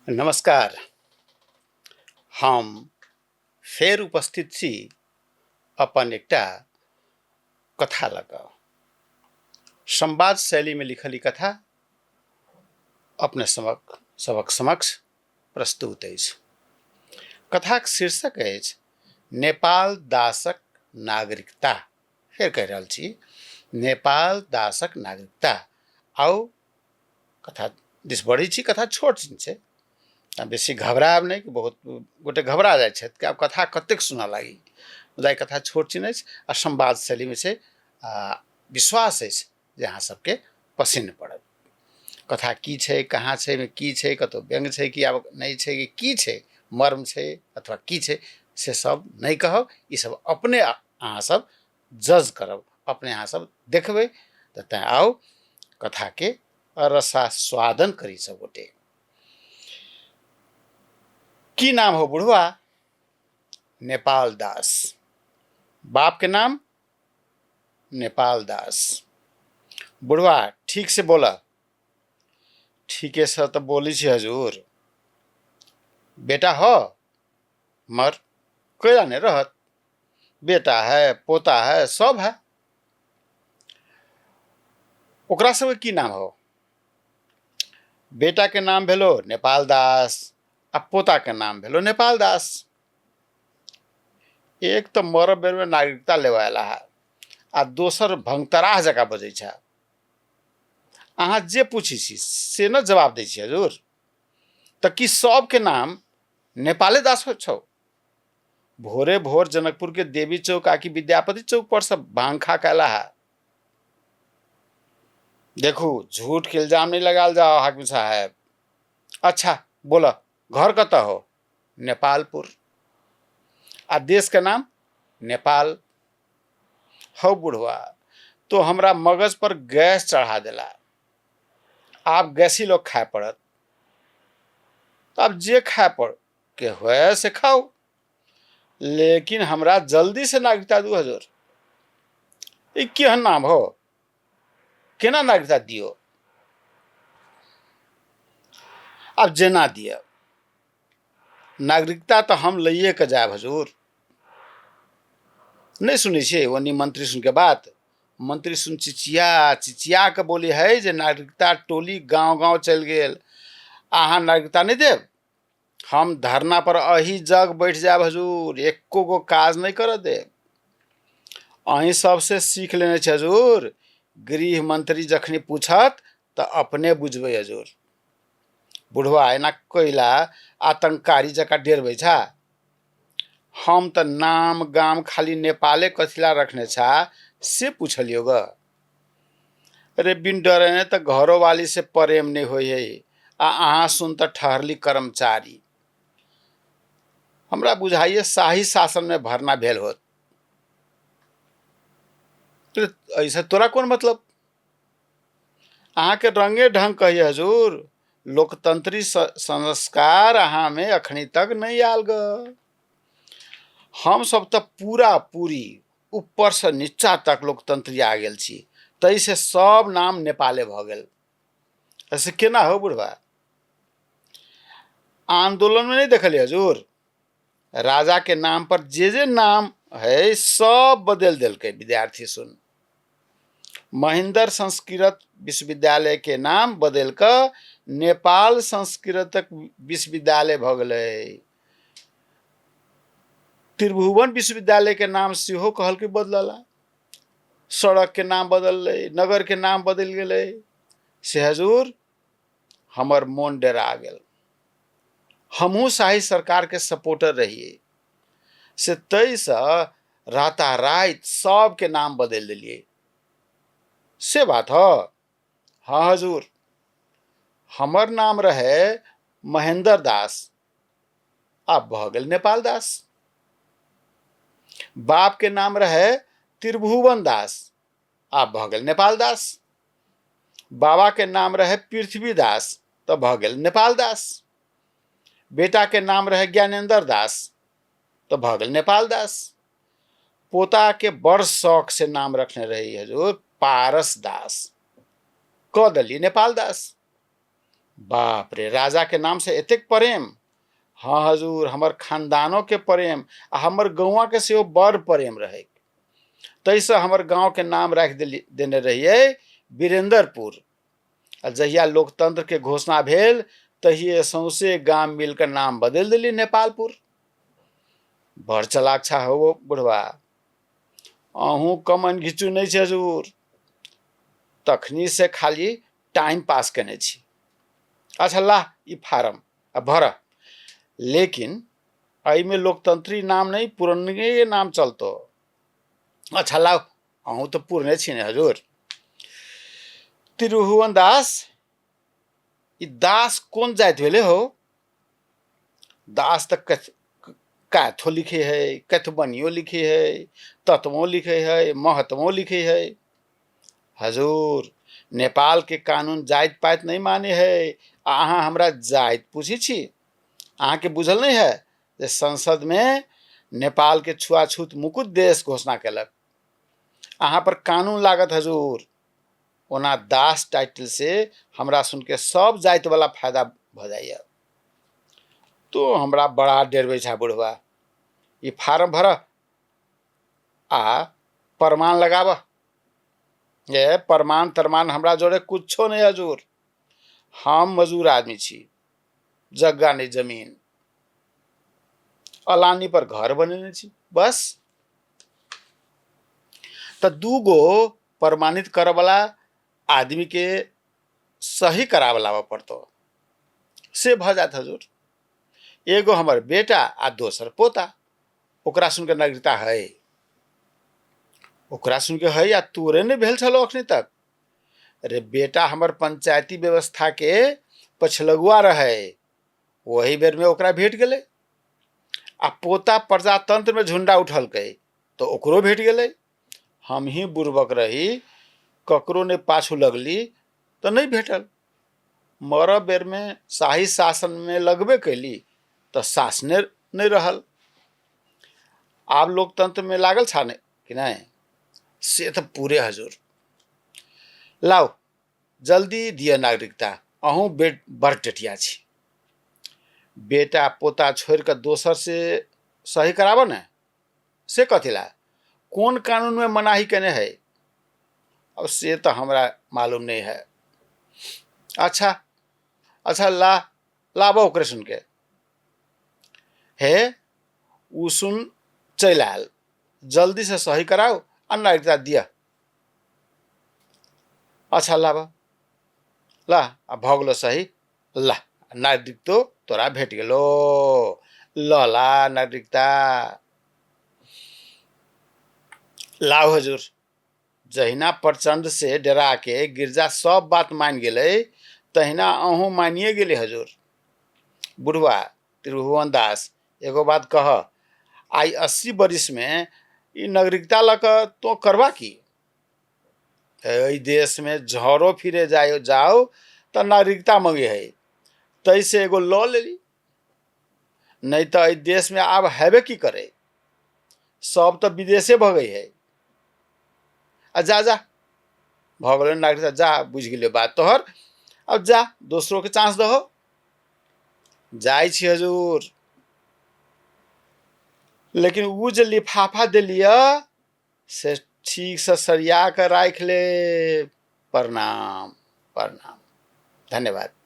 नमस्कार। हम फेर उपस्थित छी अपन एकटा कथा लऽ कऽ। संवाद शैलीमे लिखल ई कथा अपने सबक सभक समक्ष प्रस्तुत अछि। कथाक शीर्षक अछि नेपाल दासक नागरिकता। फेर कहि रहल छी, नेपाल दासक नागरिकता। आउ कथा दिस बढ़ै छी। कथा छोट छिन छै, आ बेसी घबरायब नहि कि बहुत गोटे घबरा जाइ छथि कि आब कथा कतेक सुनऽ लागी। मुदा ई कथा छोट छिन अछि आ संवाद शैलीमे छै, आ विश्वास अछि जे अहाँ सबके पसिन्न पड़त। कथा की छै, कहाँ छै, एहिमे की छै, कतहु व्यङ्ग छै कि आब नहि छै, कि की छै, मर्म छै अथवा की छै, से सब नहि कहब। ई सब अपने अहाँ सब जज करब, अपने अहाँ सब देखबै। तऽ तैँ आउ कथाके रसास्वादन करी सब गोटे। की नाम हो बुढ़वा? नेपाल दास। बाप के नाम? नेपाल दास। बुढ़वा ठीक से बोला। ठीके से तऽ बोलै छी हजूर। बेटा हो? मर कैला नहि रहत, बेटा है, पोता है, सब है। ओकरा सबके की नाम हो? बेटा के नाम भेलो नेपाल दास आ पोता के नाम भेलो नेपाल दास। एक तऽ मरब बेरमे नागरिकता लेबऽ अयला है आ दोसर भंगतराह जकाँ बजै छै। अहाँ जे पूछै छी से न जवाब दै छी हजूर। तऽ की सबके नाम नेपाले दास हो छौ? भोरे भोर जनकपुर के देवी चौक आकि विद्यापति चौक पर सब भांग खा के अयला है। देखू, झूठ के इल्जाम नहीं लगाल जाओ हाकिम साहेब। अच्छा बोला, घर कतऽ हो? नेपालपुर। आ देश के नाम? नेपाल। हौ बुढ़वा, तो हमरा मगज पर गैस चढ़ा देला, आब गैसी लोग खाए पड़त। तो आब जे खाए पड़ के होए से खाओ, लेकिन हमरा जल्दी से नागरिकता दू हजूर। ई केहन नाम हो, केना नागरिकता दियो? आब जेना दिअ, नागरिकता तऽ हम लैए के जायब हजूर। नहि सुनै छियै ओनी मंत्री सुनके बात? मंत्री सुन चिचिया चिचिया के बोली है जे नागरिकता टोली गांव गांव चलि गेल, अहाँ नागरिकता नहि देब? हम धरना पर अही जग बैठ जायब हजूर, एको गो काज नहि करऽ देब। अहीं सबसे सीख लेने छी हजूर, गृह मंत्री जखनी पूछत तऽ अपने बुझबै हजूर। बुढ़वा एना कैला आतंककारी जकाँ डेरबै छा? हम तऽ नाम गाम खाली नेपाले कथिला रखने छा से पुछलियौ ग। अरे बिन डरने तऽ घरोवाली से प्रेम नहि होइ है, आ अहाँ सुन तऽ ठहरली कर्मचारी। हमरा बुझाइए शाही शासनमे भरना भेल होत। ऐसे तोरा कोन मतलब? अहाँके रंगे ढंग कहिए हजूर, लोकतंत्री संस्कार अहाँमे अखनी तक नहि आयल ग। हम सब तऽ पूरा पूरी ऊपरसँ नीचा तक लोकतंत्री आ गेल छी, ताहिसँ सब नाम नेपाले भऽ गेल। ऐसे केना हो बुढ़बा? आंदोलनमे नहि देखलियै हजूर, राजा के नाम पर जे जे नाम है सब बदल देलकै विद्यार्थी सुन। महेंद्र संस्कृत विश्वविद्यालय के नाम बदल कऽ नेपाल संस्कृतक विश्वविद्यालय भऽ गेलै। त्रिभुवन विश्वविद्यालय के नाम सेहो कहलकै बदलला। सड़क के नाम बदललै, नगर के नाम बदलि गेलै। से हजूर हमर मोन डरा गेल। हमहूँ शाही सरकारके सपोर्टर रहियै, से ताहिसँ राताराति सबके नाम बदलि देलियै। से बात ह? हाँ हजूर, हमर नाम रहे महेंद्र दास, आब भऽ गेल नेपाल दास। बापके नाम रहे त्रिभुवन दास, आब भऽ गेल नेपाल दास। बाबाके नाम रहे पृथ्वी दास, तऽ भऽ गेल नेपाल दास। बेटाके नाम रहे ज्ञानेन्द्र दास, तऽ भऽ गेल नेपाल दास। पोताके बड़ शौक से नाम रखने रही हजूर पारस दास, कऽ देलियै नेपाल दास। बाप रे, राजा के नाम से एतेक प्रेम? हँ हजूर, हमर खानदानो के प्रेम आ हमर गौआ के सेहो बड़ प्रेम रहे, ताहिसँ हमर गाँव के नाम राखि देने रहियै वीरेंद्रपुर। आ जहिया लोकतंत्र के घोषणा भेल तहिए सौंसे गाम मिल के नाम बदलि देलियै नेपालपुर। बड़ चलाक छा हो बुढ़वा, अहूँ कम अनघिचू नहि छै हजूर, तखनी से खाली टाइम पास केने छी। अच्छा ला ई फारम आ भर, लेकिन एहिमे लोकतंत्री नाम नहि, पुरनके नाम चलतो। अच्छा लाउ, अहूँ तऽ पुरने छी ने हजूर। त्रिभुवन दास, ई दास कोन जाति भेलै हो? दास तऽ काथो लिखे है, कथबनियो लिखे है, तत्वो लिखे है, महत्वो लिखे है। हजूर, नेपाल के कानून जाति पाति नहीं माने है, आ अहाँ हमरा जाति पूछै छी? अहाँके बुझल नहीं है जे संसद में नेपाल के छुआछूत मुकुत देश घोषणा केलक? अहाँ पर कानून लागत हजूर। ओना दास टाइटल से हमरा सुन के सब जाति वाला फायदा भऽ जाइए। तो हमरा बड़ा डेरबै छा बुढ़वा। ई फार्म भर आ प्रमाण लगाब। ए प्रमाण तरमाण हमरा जोड़े कुछो नहीं हजूर, हम मजूर आदमी छी, जग्गा नहीं जमीन, अलानी पर घर बनेने छी बस। तऽ दू गो प्रमाणित करऽवला आदमीके सही कराबऽ लाबऽ पड़तौ, से भऽ जायत हजूर। एगो हमर बेटा आ दोसर पोता, ओकरा सुनके नागरिकता है, ओकरा सुनके है, आ तोरे नहि भेल छलो अखनी तक? अरे बेटा हमर पंचायती व्यवस्था के पछलगुआ रहे, वही बेर में ओकरा भेट गेलै, आ पोता प्रजातंत्र में झुंडा उठलकै तऽ ओकरो भेट गेलै। हम ही बुड़बक रही, ककरो नहि पाछू लगली तऽ नहि भेटल। मरऽ बेरमे शाही शासनमे लगबे कैली तऽ शासने नहि रहल। आब लोकतंत्रमे लागल छा नहि कि नहि? से तऽ पूरे हजूर। लाउ जल्दी दिअ नागरिकता, अहूँ बड़ टेटिया छी। बेटा पोता छोड़ि कऽ दोसर से सही कराबऽ ने। से कथी ला? कोन कानूनमे मनाही केने है? अब से तऽ हमरा मालूम नहीं है। अच्छा अच्छा, ला लाबो ओकरे सुन के। हे उ सुन चलि आयल, जल्दी से सही कराउ आ नागरिकता दिअ। अच्छा लाब, ला आ भऽ गेलो सही, ला नागरिकतो तोरा भेट गेलो, ल ला नागरिकता लाउ हजूर। जहिना प्रचंड से डरा के गिरजा सब बात मानि गेलै तहिना अहूँ मानिए गेलै हजूर। बुढ़वा त्रिभुवन दास, एगो बात कह, आइ 80 बरिसमे ई नागरिकता लऽ कऽ तोँ करबा की? एहि देशमे झरो फिरे जाय जाओ तऽ नागरिकता मंगे है, ताहिसँ एगो लऽ लेली, नहि तऽ एहि देशमे आब हेबे की करे, सब तऽ विदेशे भगै है। आ जा जा, भऽ गेलै नागरिकता, जा बुझि गेलियो बात तोहर, आब जा दोसरोके चांस दहो। जाइ छी हजूर, लेकिन ओ जे लिफाफा देलियै से ठीकसँ सरिया कऽ राखि ले। प्रणाम प्रणाम, धन्यवाद।